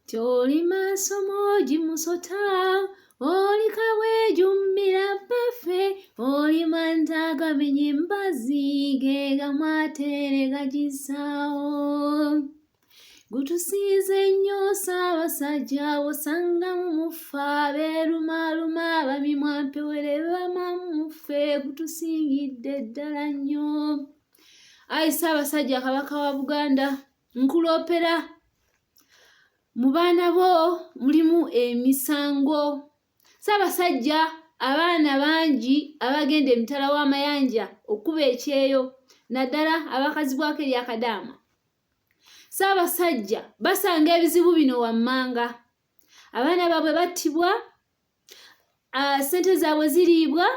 Tyoli maaso moogi musota, oli kabwejummira bbaffe, oli manta agamenya embazzi, ge gamu atere gagisaawo. Gutusinze nnyo Ssaabasajja, osangamu muffe abeerumaaluma, abamimwa mpewere bamamuffe, gutusingidde ddala nnyo. Ayi Ssaabasajja Kabaka wa Buganda, nkuloopera mu baana bo mulimu emisango. Ssaabasajja abaana bangi abagenda emitala w'amayanja okukuba ekyeyo naddala abakazibwako erya Kadaama. Ssaabasajja basanga ebizibu bino wammanga. Abaana baabwe battibwa, ssente zaabwe ziriibwa,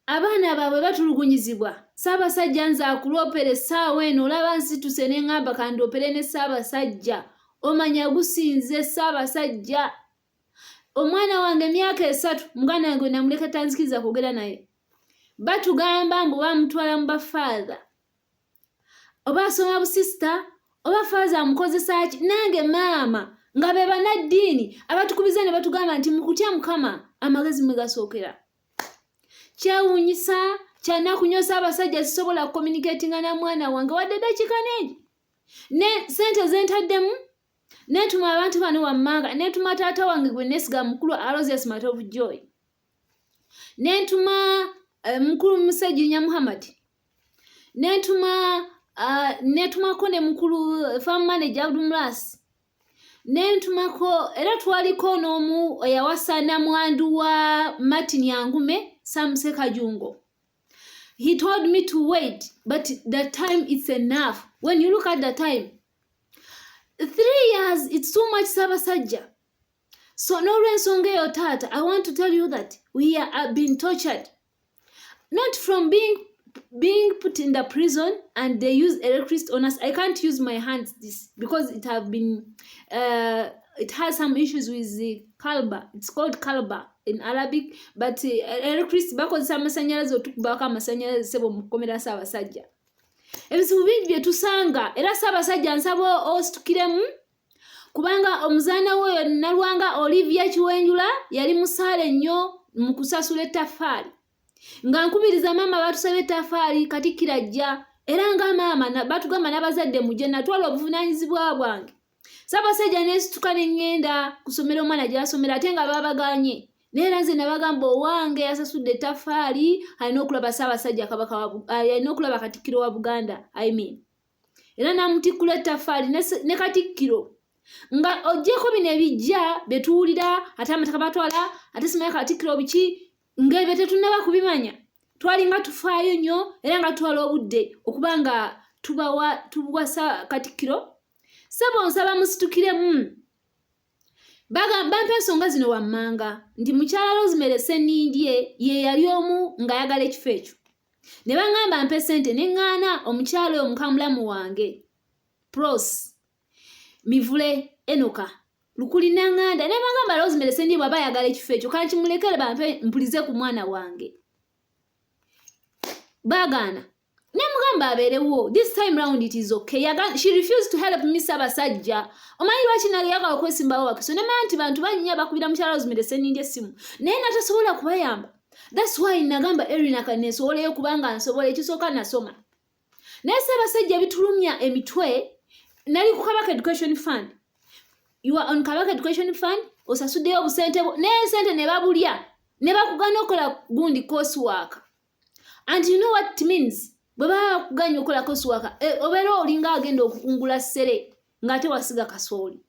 abaana baabwe batulugunyizibwa. Ssaabasajja nze akuloopera essaawa eno olaba nsituse ne ŋŋamba kandoopere ne Ssaabasajja. Omanya gusinze Ssaabasajja. Omwana wange emyaka 3 muganda wange namuleka tanzikiriza kwogera naye. Batugamba mbu bamutwala mu bafaatha. Oba asoma busisita oba faaza amukozesa ki, nange maama nga be bannaddiini abatukubiza ne batugamba nti mu kutya Mukama amagezi mwe gasookera. Kyewuunyisa kyanaku nnyo Ssaabasajja sisobola kucommunicatinga na mwana wange wadde eddakiika n'egi. Ne ssente ze ntaddemu neetuma abantu bano wammanga, neetuma taata wange gwe neesiga mukulu Aloysius Matovu Joy, neetuma mukulu Musejjinya Muhammad, neetuma neetumako ne mukulu farm manager Abdul Mulasi, nentumako era twaliko n'omu eyawasa namwandu wa Martin Angume, Sam Ssekajungo. He told me to wait, but the time is enough. When you look at the time, 3 years, it's too much, Ssaabasajja. So n'olw'ensonga eyo taata, I want to tell you that we are being tortured, not from being put in the prison and they use electricity on us. I can't use my hands this because it have been it has some issues with the kalba. It's called kalba in Arabic, but electricity, bakozesa amasanyalaze otukubako amasanyalaze sebo mukukomera. Ssaabasajja, ebizibu bingi bye tusanga era Ssaabasajja nsaba ositukiremu kubanga omuzaana we Nalwanga Olivia Kiwenjula yali musaale nnyo mu kusasula ettaffaali nga nkubiriza maama batusaba ettaffaali Katikkiro ajja era nga maama batugamba n'abazadde mujje natwala obuvunaanyizibwa bwange. Ssaabasajja neesituka ne ŋŋenda kusomera omwana gy'asomera ate nga baabaganye, naye era nze nabagamba owange yasasudde ettaffaali alina okulaba Ssaabasajja Kabaka, alina okulaba Katikkiro wa Buganda, I mean, era n'amutikkula ettaffaali ne Katikkiro. Nga oggyeko bino ebijja bye tuwulira ate amataka batwala ate simanyi Katikkiro biki ng'ebyo tetunnaba kubimanya, twalinga tufaayo nnyo era nga tutwala obudde okuba nga tubawa tubuwasa Katikkiro. Ssebo nsaba musitukiremu. Bampa ensonga zino wammanga nti mukyala Rosemary Ssenindye ye yali omu ng'ayagala ekifo ekyo ne baŋŋamba mpe ssente ne ŋŋaana. Omukyala oyo mukamulamu wange Pros Mivule Enoka Lukuli naŋŋanda ne baŋŋamba Rosemary Ssenindye bw'aba ayagala ekifo ekyo kankimulekere bampe mpulize ku mwana wange. Baagaana nemugamba abeerewo. This time round it is okay. She refused to help me. Ssaabasajja, omanyi lwaki nayagala okwesimbawo Wakiso? Nemanya nti bantu banyinya bakubira mukyala Rosemary Ssenindye essimu naye natasobola kubayamba. That's why nagamba Erina kaneesoboleyo kubanga nsobola. Ekisooka nasoma naye Ssaabasajja bitulumya emitwe. Nali ku Kabaka Education Fund. You are on Kabaka Education Fund, osasuddeyo obusente bwo naye sente ne babulya ne bakugana okola gundi course work. And you know what it means bwe baba bakuganya okola course work? Obeera olinga agenda okukungula ssere ng'ate wasiga kasooli.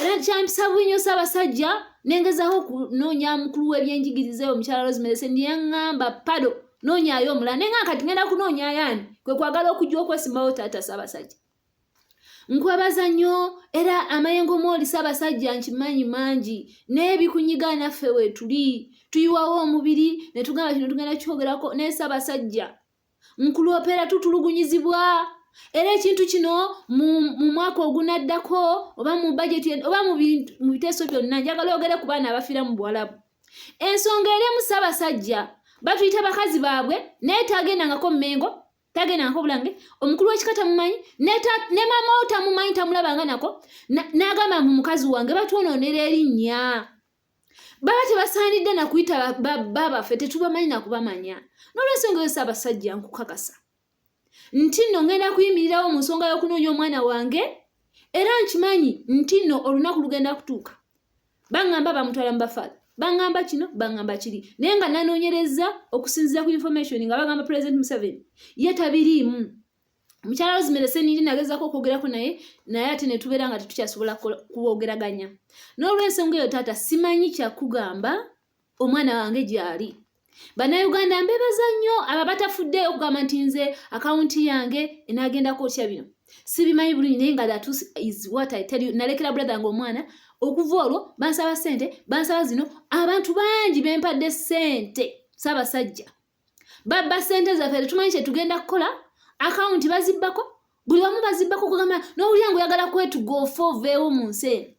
Era kyampisa bubi nnyo Ssaabasajja nengezaako okunoonya mukulu w'ebyenjigiriza eyo omukyala Rosemary Ssendi yaŋŋamba pado noonyaayo omulala naye nga kati ngenda kunoonyayo ani kwe kwagala okujja okwesimbawo. Taata Ssaabasajja, nkwebaza nnyo era amayengo mwoli Ssaabasajja nkimanyi mangi naye bikunyiga naffe weetuli tuyiwawo omubiri ne tugamba kino tugenda kyogerako. Naye Ssaabasajja nkuloopera, tutulugunyizibwa era ekintu kino mu mwaka ogunaddako oba mu bajeti oba mu biteeso byonna njagala ogere ku baana abafiira mu Buwalabu. Ensonga erimu Ssaabasajja batuyita bakazi baabwe naye tagendangako Mmengo. Tagenda nko bulange, omukulu w'ekika tamumanyi, ne maama wo tamumanyi, tamulabanga nako, n'agamba mbu mukazi wange. Batwonoonera erinnya, baba tebasaanidde nakuyita babaffe, tetubamanyi nakubamanya. N'olwensonga eyo, Ssaabasajja, nkukakasa nti nno ngenda kuyimirirawo mu nsonga y'okunoonya omwana wange, era nkimanyi nti nno olunaku lugenda kutuuka. Baŋŋamba bamutwala mu bafaala, baŋŋamba kino, baŋŋamba kiri, naye nga nanoonyereza okusinziira ku information nga bagamba President Museveni ye tabiriimu. Mukyala Rosemary Sseninde nagezaako okwogerako naye, naye ate netubeera nga tetukyasobola kwogeraganya. N'olwensonga eyo, taata, simanyi kyakugamba omwana wange gyali. Bannayuganda, mbebaza nnyo abo batafuddeyo okugamba nti nze akawunti yange enagendako otya. Bino sibimanyi bulungi, naye nga that is what I tell you. Nalekera brother nga omwana. Okuva olwo bansaba ssente, bansaba zino. Abantu bangi bempadde ssente. Saabasajja, babba ssente zaffe, tetumanyi kyetugenda kukola. Akawunti bazibbako, buli wamu bazibbako, kugamba n'owulira nga oyagala kwetuga ofe oveewo mu nsi eno.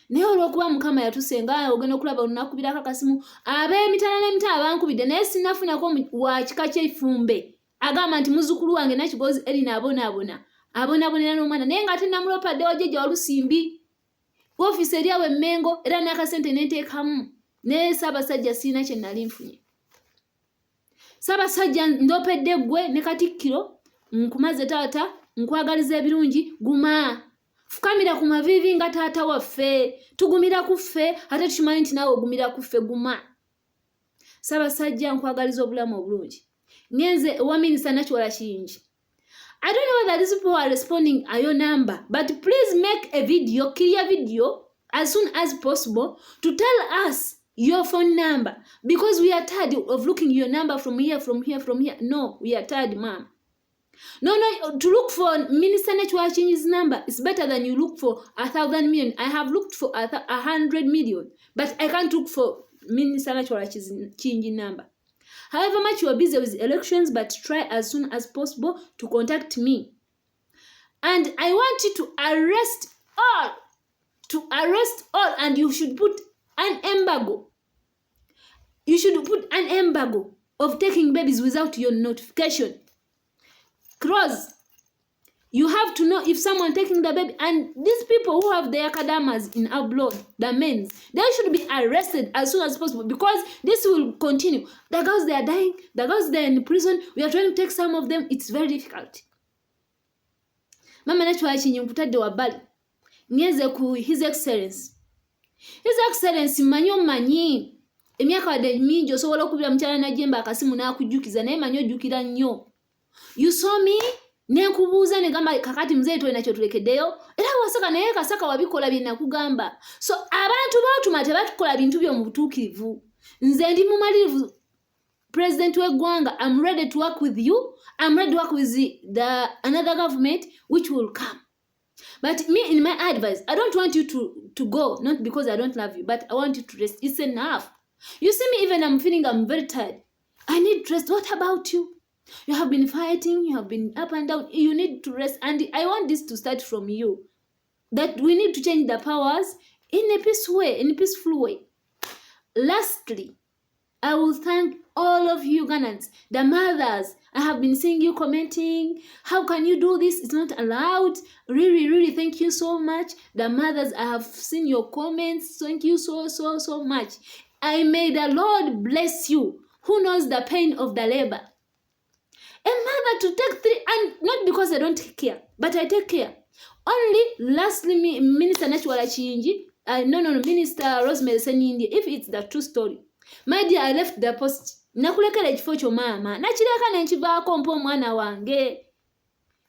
Naye olw'okuba Mukama yatusenga, ogenda okulaba olunakubirako akasimu, ab'emitala n'emitala bankubidde, naye sinnafunako wa kika ky'eifumbe agamba nti muzzukulu wange Nakigozi Erina abonaabona, abonaabonera n'omwana, naye nga ate namulopadde wa jjajja Walusimbi, ofiisi eri awo Emmengo, era n'akasente nenteekamu. Naye Ssaabasajja, siina kye nali nfunye. Ssaabasajja, ndopedde ggwe ne Katikkiro. Nkumaze taata, nkwagaliza ebirungi. Guma, fukamira ku maviivi nga taata waffe. Tugumira ku ffe, ate tukimanyi nti naawe ogumira ku ffe. Guma, Ssaabasajja, nkwagaliza obulamu obulungi. Ngenze ewa Minisita Nakiwala Kiyingi. I don't know whether these people are responding at your number, but please make a video, clear video, as soon as possible to tell us your phone number, because we are tired of looking your number from here, from here, from here. No, we are tired, ma'am. No, to look for Minister Nakiwala Kiyingi's number is better than you look for 1,000 million. I have looked for 100 million, but I can't look for Minister Nakiwala Kiyingi number. However much you are busy with elections, but try as soon as possible to contact me. And I want you to arrest all, and you should put an embargo. You should put an embargo of taking babies without your notification. Cross. You have to know if someone taking the baby, and these people who have their kadamas in abroad, the men, they should be arrested as soon as possible, because this will continue. The girls, they are dying, the girls, they are in prison. We are trying to take some of them. It's very difficult. Mama Nakiwala Kiyingi, nkutadde wabbali. Ngenze ku His Excellence. His Excellence, mmanyi omanyi emyaka wadde mingi, osobola okubira mukyala Najemba akasimu n'akujjukiza, naye manyi ojjukira nnyo. You saw me nenkubuuza negamba, kakati muzeeyi tolina kyotulekeddeyo, era wasaka, naye kasaka wabikola bye nakugamba. So abantu baatuma tebatukola bintu byo mu butuukirivu. Nze ndi mumalirivu, president w'eggwanga. I'm ready to work with you. I'm ready to work with the another government which will come. But me, in my advice, I don't want you to go, not because I don't love you, but I want you to rest. It's enough. You see me, even I'm feeling I'm very tired. I need rest. What about you? You have been fighting, you have been up and down. You need to rest. And I want this to start from you, that we need to change the powers in a peaceful way, in a peaceful way. Lastly, I will thank all of you Ugandans, the mothers. I have been seeing you commenting. How can you do this? It's not allowed. Really, really, thank you so much. The mothers, I have seen your comments. Thank you so, so, so much. I may the Lord bless you, who knows the pain of the labor. A mother to take three, and not because I don't take care, but I take care. Only lastly, me, Minister Nakiwala Kiyingi, no, Minister Rosemary Sseninde, if it's the true story. My dear, I left the post. Nakulekera ekifo kyo maama, nakireka nenkivaako mpa omwana wange.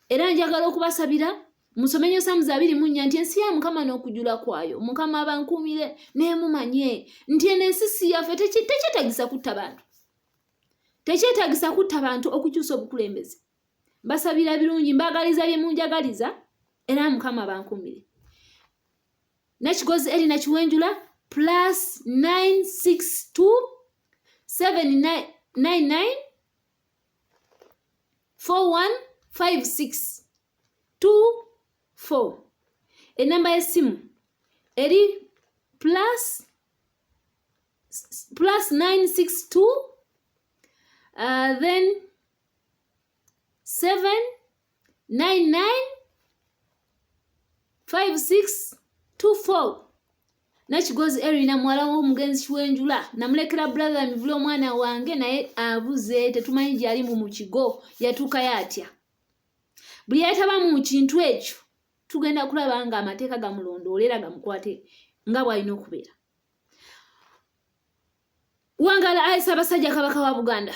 Era njagala okubasabira musome nnyo Psalms 24 nti ensi ya Mukama n'okujula kwayo. Mukama abankuumire, neemumanye nti eno ensi si yaffe. Tekyetagisa kutta bantu, tekyetagisa kutta bantu okukyusa obukulembeze. Mbasabira birungi, mbagaliza bye munjagaliza, era Mukama bankuumire. Nakigozi Erina Kiwenjula, +962 799 4156 24. Enamba y'essimu eri +962, then 7 9 9 5 6 2 4. Nakigozi Erina, muwala w'omugenzi Kiwenjula, namulekera brother Mivule omwana wange, naye abuze, tetumanyi gyali mu kigo, yatuukayo atya. Buli yetaba mu kintu ekyo tugenda kulaba nga amateeka gamulondoola era gamukwate nga bw'alina okubeera. Wangala ayi Ssaabasajja Kabaka wa Buganda.